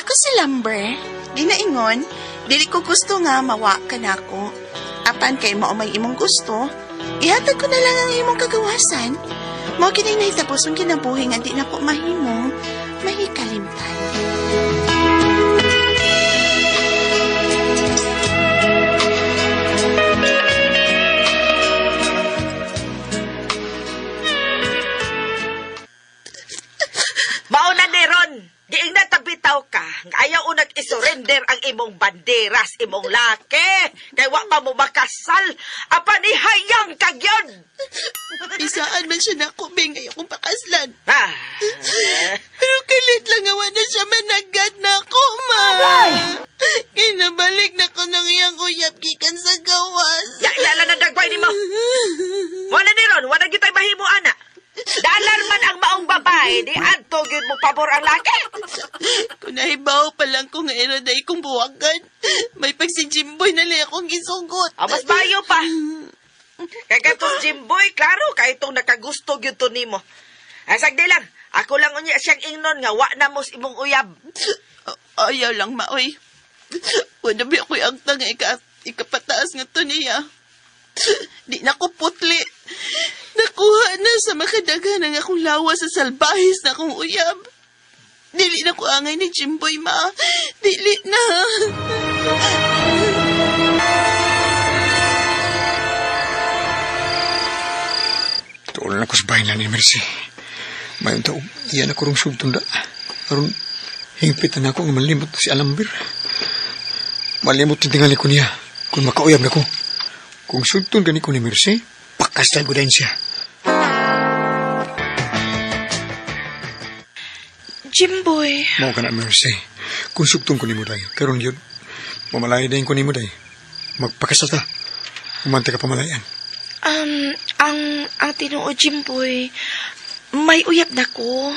nako si Lumber. Ginaingon, dili ko gusto nga mawa ka nako. Apan kay mao may imong gusto, ihatag ko na lang ang imong kagawasan. Mao kini nahitabo sa kinabuhi nga di na ko mahimong mahikalimtan. Mauna ni Ron, giingnan tagbitaw ka. Ayaw unag isurrender ang imong banderas, imong laki. Kay wa pa mo makasal. Apan ihayang kagyon. Isaan man siya nako, Beng, ayaw kong pakaslan. Ah. Pero kalit lang awa na siya managad na ako, ma. Kinabalik na ko ng iyang uyab gikan sa gawas. Ya, ya lang ang dagway ni mo. Wala ni Ron, wala gyud tay mahimo ana. Dalar man ang maong babae, di adto gyud mo pabor ang laki. Kung nahibaw pa lang ko nga era day kong buwagan, may pag si Jimboy na lang akong gisugot. Ah, mas bayo pa. Kay katong Jimboy, klaro kay itong nakagusto gyud to nimo. Ay sagdi lang, ako lang unya siyang ingnon nga wa na mo sa imong uyab. Ayaw lang, maoy. Wala ba ako'y agta nga ikapataas nga to niya. Di na ko putli. Nakuha na sa makadaghan ang akong lawas sa salbahis na akong uyab. Dili na ko angay ni Jimboy, ma. Dili na. Tuol na ko sa bahay na ni Mercy. Mayon taong, iyan ako rong sugtong da. Aron, hingpit na ako nga malimot si Alambir. Malimot yung tingali ko niya. Kung makauyab na ko. Kung sugtong gani ko ni Mercy, pakasal ko din siya. Jimboy. Mao ka na, Mercy. Kung sugtong ko ni mo, day. Karon yun, mamalay din ko ni mo, day. Magpakasal ta. Umanta ka pamalayan. Ang tinuod, Jimboy, may uyab na ko.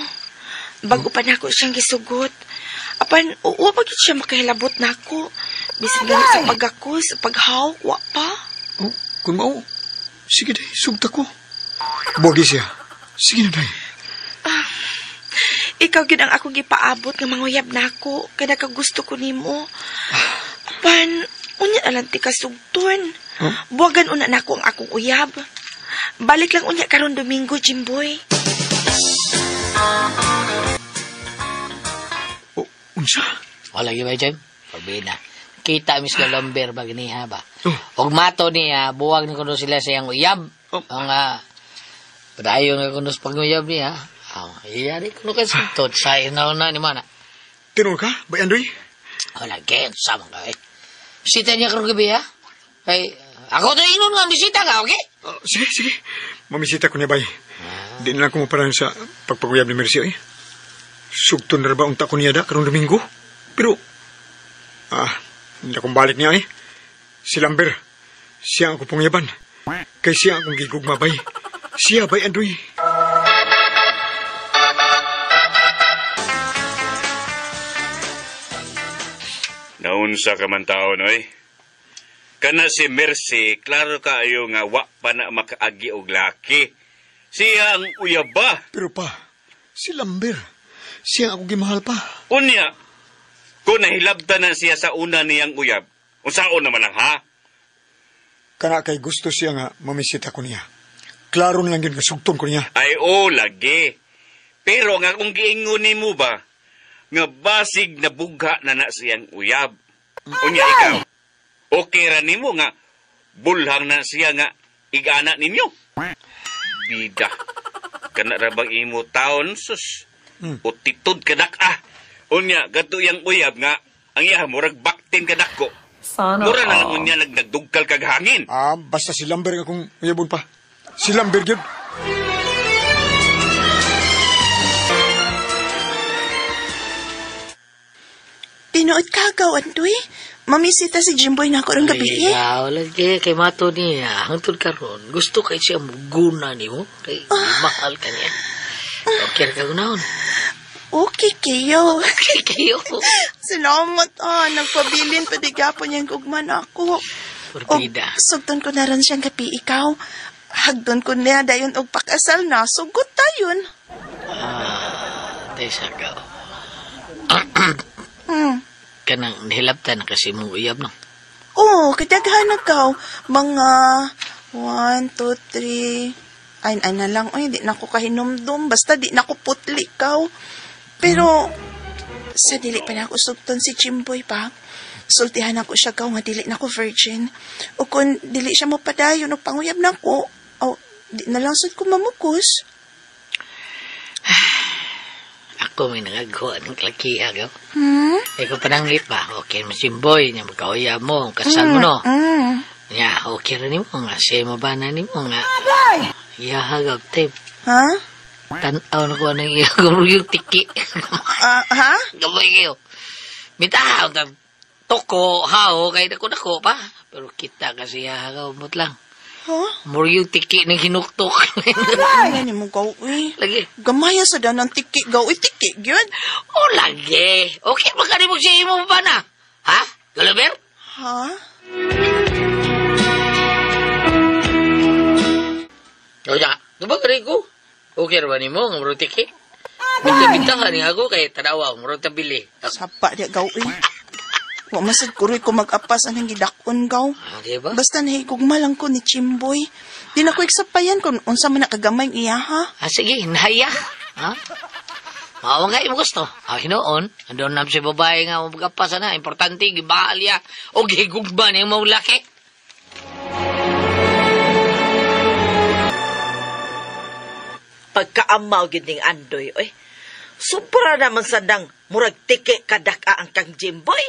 Bago pa na ako siyang gisugot. Apan, oo, pag siya makahilabot na ako. Bisan gani sa pagakos, sa paghawk, wa pa. Oh, kung mao, sige day, sugta ko. Buwagi siya. Sige na, day. Ikaw gyud ang akong gipaabot nga manguyab na ako, kay nakagusto ko nimo. Apan, unya na lang ti kasugton. Huh? Buwagan una na ako ang akong uyab. Balik lang unya karon Domingo, Jimboy. Oh, unsa? Wala gyud ba, Jim? Pabina. Kita mis ka lumber ba ganiha ba? Oh. Og mato niya, buwag ni kuno sila sa iyang uyab. Oh. Ang padayon nga kuno sa panguyab niya. Ah, iya di kuno kay sugtod sa inaw na ni mana. Tinuod ka, Bay Andoy? Wala gen sama ka eh. Bisita niya karong gabi ha? Kay ako to ingon nga bisita ka, okay? Ah, sige, sige. Mamisita ko niya, Bay. Di na lang ko maparang sa pagpaguyab ni Mercy, eh. Sugton na ba unta ko niya da karong Domingo? Pero, hindi akong balik niya, eh. Si Lambert, siya ang akong pangyaban. Kay siya akong gigugma, Bay. Siya, Bay Andoy. Naunsa ka man taon, oy. Kana si Mercy, klaro kaayo nga wa pa na makaagi og laki. Siya ang uyaba. Pero pa, si Lambert, siya ang akong gimahal pa. Unya, kung nahilabta na siya sa una niyang uyab, unsaon naman lang, ha? Kana kay gusto siya nga mamisita ko niya. Klaro na lang yun nga sugton ko niya. Ay, oo, lagi. Pero nga kung giingon nimo ba, nga basig na bugha na na siyang uyab. Unya ikaw, okay ra nimo nga bulhang na siya nga igana ninyo. Bida, kana ra bang imo taon, sus, utitod kadak ah. Unya, gato yang uyab nga, ang iya murag baktin kadak ko. Sana Mura na lang all. unya nagdugkal kag hangin. Ah, basta si Lambert nga kung uyabon pa. Si Lambert yun. Tinuod ka, gaw, Andoy. Mamisita si Jimboy na ako rong gabi, eh. Ay, wala kay mato niya. Hangtod karon, gusto kay siya muguna nimo. Kay mahal ka niya. Okay ka gunahon. Okay kayo. Okay kayo. Salamat, ah. Nagpabilin pa di gapon niyang gugman ako. Porbida. Og sugton ko na rin siyang gabi ikaw. Hagdon ko niya dayon og pakasal na. Sugot tayon. Ah, tay sagaw. Kanang nihilabtan na kasi mong uyab, no? Oo, kadaghan na kaw. Mga 1, 2, 3. Ay, ay na lang. Ay, di na ko kahinumdum. Basta di na ko putli kaw. Pero, sa dili pa na ako sugton si Jimboy pa. Sultihan ako siya kaw nga dili na ko virgin. O kung dili siya mo padayon o panguyab na ko, o di na lang sud ko mamukos. Ako may nangaghuan ng klakiha, gaw. Eh, kung pananglit ba, okay mo Jimboy, niya magkauyab mo, kasal mo, no? Nya, okay rin mo nga, siya mabana ni mo nga. Yahagap, tape. Ha? Tanaw na ko ng iyong yung tiki. Ha? Gamay kayo. Bitaw, toko, hao, kay dako dako pa. Pero kita kasi yahagaw mot lang. Ha? Muro yung tiki ng hinuktok. Ano ni mo gaw, uy? Lagi. Gamaya sa danang tiki gaw, uy, tiki, gyud. O, lagi. Okay, magkani mo siya imo pa na. Ha? Galaber? Ha? O, ya. Diba kari ko? Okay ra ba nimo nga muro tiki? Binta-bintahan nga ako kay tanawa, muro tabili. Sapa di gaw, uy. Wa masad kuroy ko mag-apas anang gidakon gaw. Ah, di ba? Basta nahigugma lang ko ni Chimboy. Di na ko iksapayan kung unsa man nakagamay ang iya, ha? Ah, sige, nahaya. Ha? Mao nga imo gusto. Ah, hinuon, andon na si babae nga magapasa na. Importante, gibahal ya. O gigugma niya mo laki. Pagkaamaw gid ning Andoy, oy. Sobra naman sa dang murag tiki kadaka ang kang Jimboy.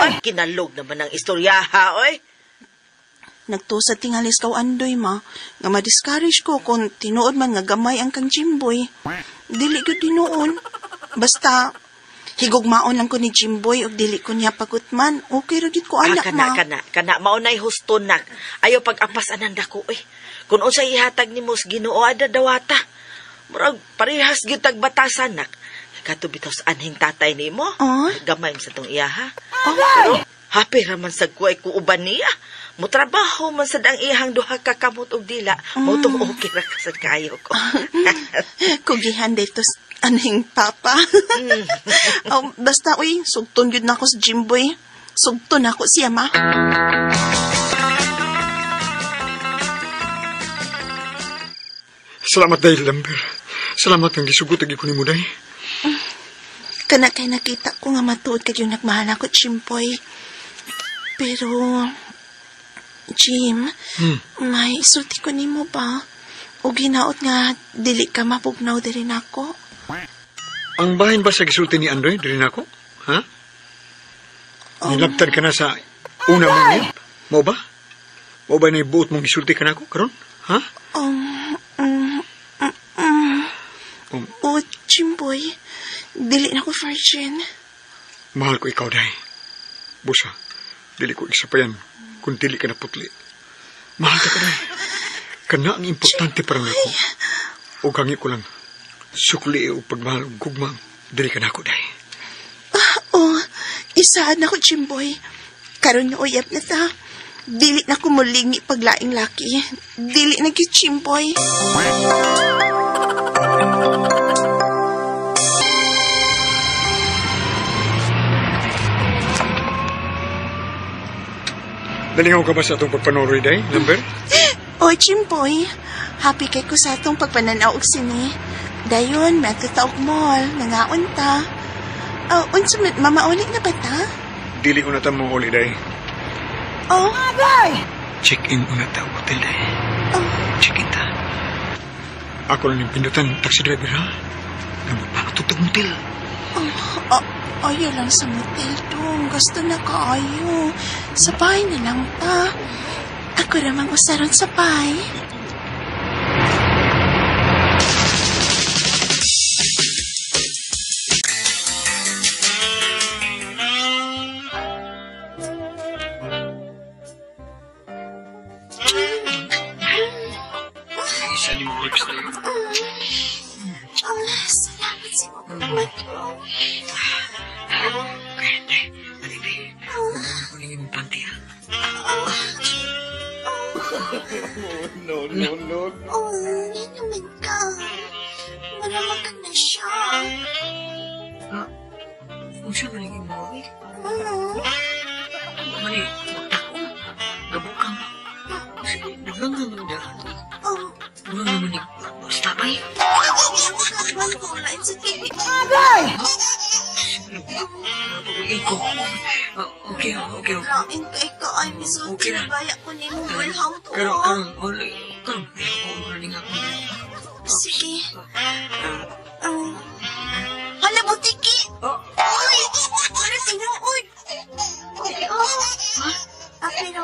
Ay, kinalog naman ang istoryaha, oy. Nagtusad tingalis kaw Andoy, ma. Nga ma-discourage ko kung tinuod man nga gamay ang kang Jimboy. Dili gyud tinuon. Basta, higugmaon lang ko ni Jimboy ug dili ko niya pagutman. Okay ra gyud ko anak, kana, ma. kana, kana, mao na'y husto nak. Ayaw pag-apas anang dako, oy. Kung unsay ihatag nimo sa Ginoo ada dawata. Murag parehas gyud tag batasan nak. Kato bitaw sa anhing tatay nimo. Ah? Gamay man sa tong iya, ha? Pero happy ra man sad ko ay kuuban niya. Motrabaho man sad ang iyang duha ka kamot og dila. Mao tong okay ra ka sad kaayo ko. Kugihan dito anhing papa. Oh, basta, uy, sugton gyud na ako sa Jimboy. Sugton ako siya, ma. Salamat dahil, Lamber. Salamat kang gisugot agi ko nimo day. Kana kay nakita ko nga matuod kag yung nagmahal ako, Jimboy. Pero, Jim, may isulti ko nimo ba? O ginaot nga, dili ka mapugnaw diri nako. Ang bahin ba sa gisulti ni Andoy diri nako? Ha? Nilabtan ka na sa una mong niyap? Mao ba? Mao ba na ibuot mong gisulti ka nako karon? Ha? O, Jimboy, dili na ko virgin. Mahal ko ikaw, day. Busa, dili ko isapayan kung dili ka naputli. Mahal ka, day. Kana ang importante para nako. O gangi ko lang, sukli o pagmahal o gugma, dili ka nako, day. Oh, isahan na ko, Jimboy. Karon nga uyab na ta. Dili na ko mulingi paglaing laki. Dili na gyud, Jimboy. Nalingaw ka ba sa atong pagpanoroy, day, Lamber? Oy, Jimboy. Happy kay ko sa atong pagpananaw og sine. Dayon, may ta og mall. Nangaon ta. Oh, unsa man, mamauli na ba ta? Dili una ta mo uli, day. Oh, Check-in una ta hotel, day. Check-in ta. Ako lang yung pindutan, taxi driver, ha? Nga magpakatutog motel. Oh, ayaw lang sa motel dong. Gusto na kaayo. Sa bahay na lang ta. Ako ramang usaron sa bahay. Isa ni mo lips na yun. Oh, salamat sa mga. Oh, hindi naman ka. Maramag ka na siya. Unsa man ang imo, eh? Mani, magtakong. Gabukang. Dugang nga man dahan. Dugang nga man ni Stabay. Agay! Iko. Okay, okay. Lain kay ka ay misulti Okay na na. baya ko ni mo bulhang to. Karon, karon, wala, karon. Wala ni nga ako. Sige. Hala, butiki! Oh. Uy! Para tinuod! Okay, oh. Ah, pero,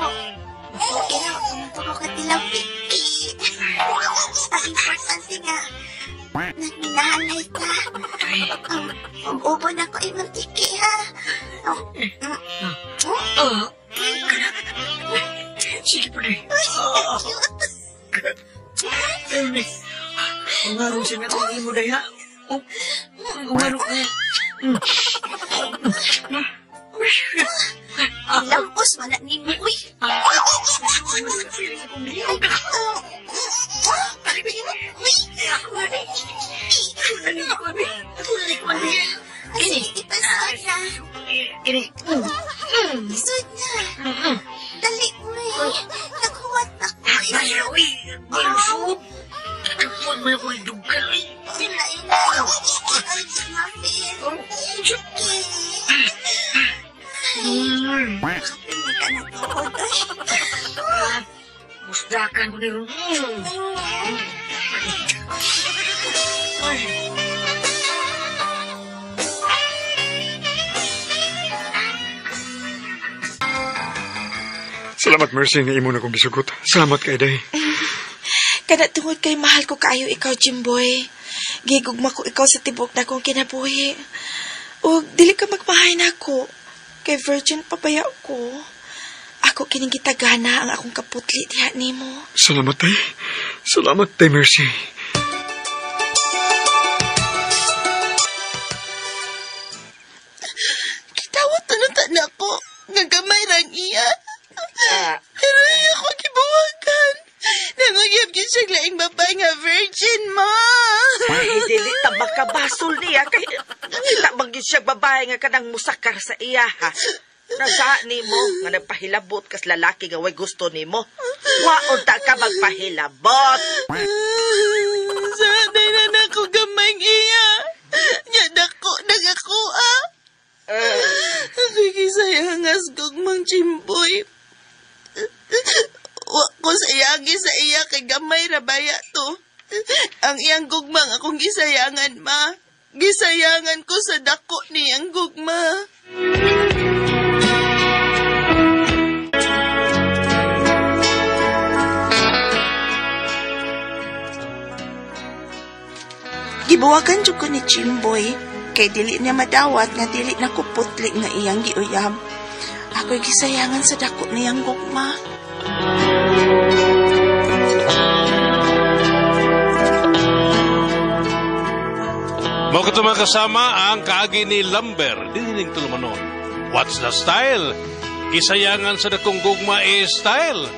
okay na, tumuturo ka tilang piki. Ang importante nga, nagminahalay ka. Umubo na ko imong tiki, ha? Ah, kana. Sige pa rin. Uy, ang cute. Ay, ungarong siya na kung imo day, ha? Oh, ungarong. Lampos, wala ni mo, uy. Uy. Sige, ipasod na. Ini. Isod na. Dali, uy. Naghuwat na ko. Ay, uy, balusot. Tagpuan mo ako yung dugal, uy. Lain na. Ay, mapil. Okay. Hindi ka na tuhod, uy. Musdakan ko ni ron. Ay. Salamat, Mercy, nga imo na kong gisugot. Salamat kay Day. Kada tungod kay mahal ko kaayo ikaw, Jimboy. Gigugma ko ikaw sa tibok na kong kinabuhi. O dili ka magmahay na ako. Kay virgin pa baya ko. Ako kining gitagana ang akong kaputli diha nimo. Salamat, Day. Salamat, Day, Mercy. Kitawat na na ako. Nga gamay rang iya. Pero iya ko gibuwagan. Nanguyab gyud siya laing babae nga virgin, ma. Ay, dili ta makabasol niya kay kita man gyud siya babae nga kanang musakar sa iya ha. Nasa nimo nga nagpahilabot kas lalaki nga way gusto nimo. Wa unta ka magpahilabot. Sa na na ko gamay iya. Nya dako nagako ah. Ako'y gisayangas kog mang Jimboy. Wa ko sayagi sa iya kay gamay ra baya to. Ang iyang gugmang akong gisayangan, ma. Gisayangan ko sa dako niyang gugma. Gibuwagan jud ko ni Jimboy kay dili niya madawat nga dili na ko putli nga iyang giuyab. Ako'y gisayangan sa dako niyang gugma. Mao kato mga kasama ang kaagi ni Lumber, dinining tulumanon. What's the style? Gisayangan sa dakong gugma is style.